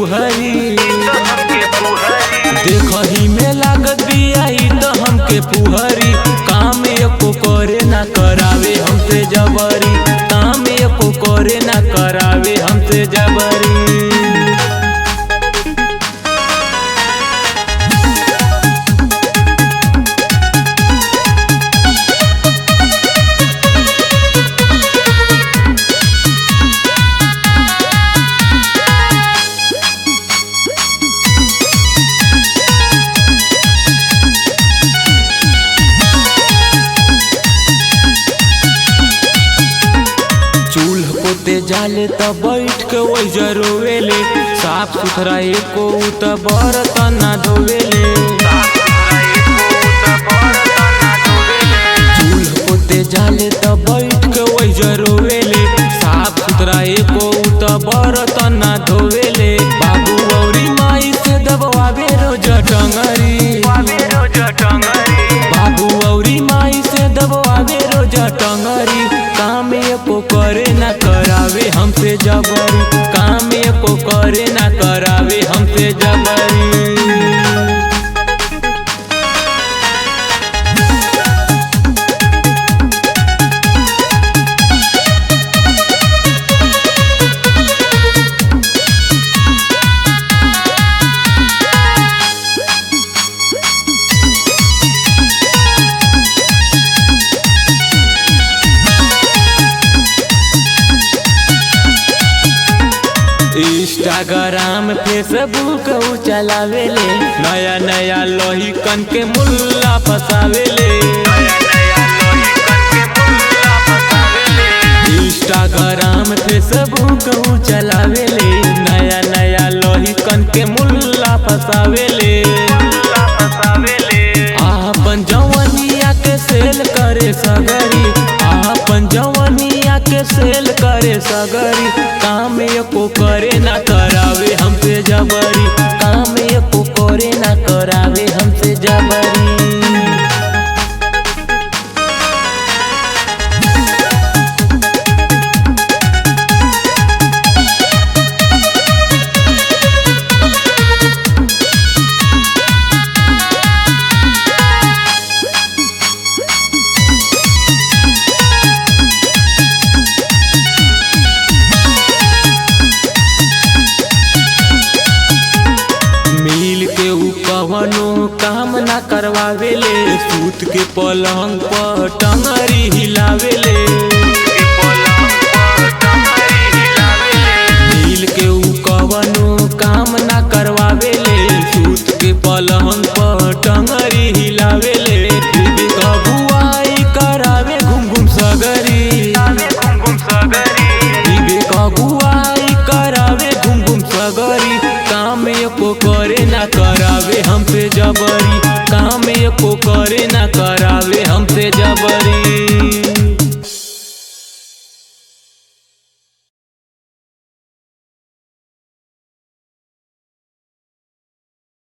फुहरी, देखही में लागत बियाई त हमके फुहरी। काम एको करे ना करावे हमसे जबरी, काम एको करे ना करावे हमसे जबरी। चूल्ह पोते जाले त बैठ के वही जरोवेले, साफ सुथरा एको त बर्तन ना धोवेले। चूल्ह पोते जाले त बैठ के वही जरोवेले, साफ सुथरा एको त बर्तन ना धोवेले। बाबू औरी माई से दबवावे रोज टंगरी, बाबू औरी माई से दबवावे रोज टंगरी। काम एको करे ना करावे हमसे जबरी, काम एको करे ना करावे हमसे जबरी। इंस्टाग्राम फेसबुक उ चलावेले, नया नया लोही कन के मुल्ला फसावेले। इंस्टाग्राम फेसबुक उ चलावेले, नया नया लोही कन के मुल्ला फसावेले। आपन जवनिया के सेल करे सगरी, आपन जवनिया के सेल करे सगरी। काम एको करे ना करावे हमसे जबरी, काम एको करे ना करावे हमसे जबरी। मिल के उ कवनो काम ना करवावेले, सूत के पलंग पर टंगरी हिलावेले। मिल के उ कवनो काम ना करवावेले, सूत के पलंग पर टंगरी हिलावेले। बीबी कबुआई करावे घूम घूम सगरी, बीबी कबुआई करावे घूम घूम सगरी। काम एको करे ना करावे हमसे जबरी, काम एको करे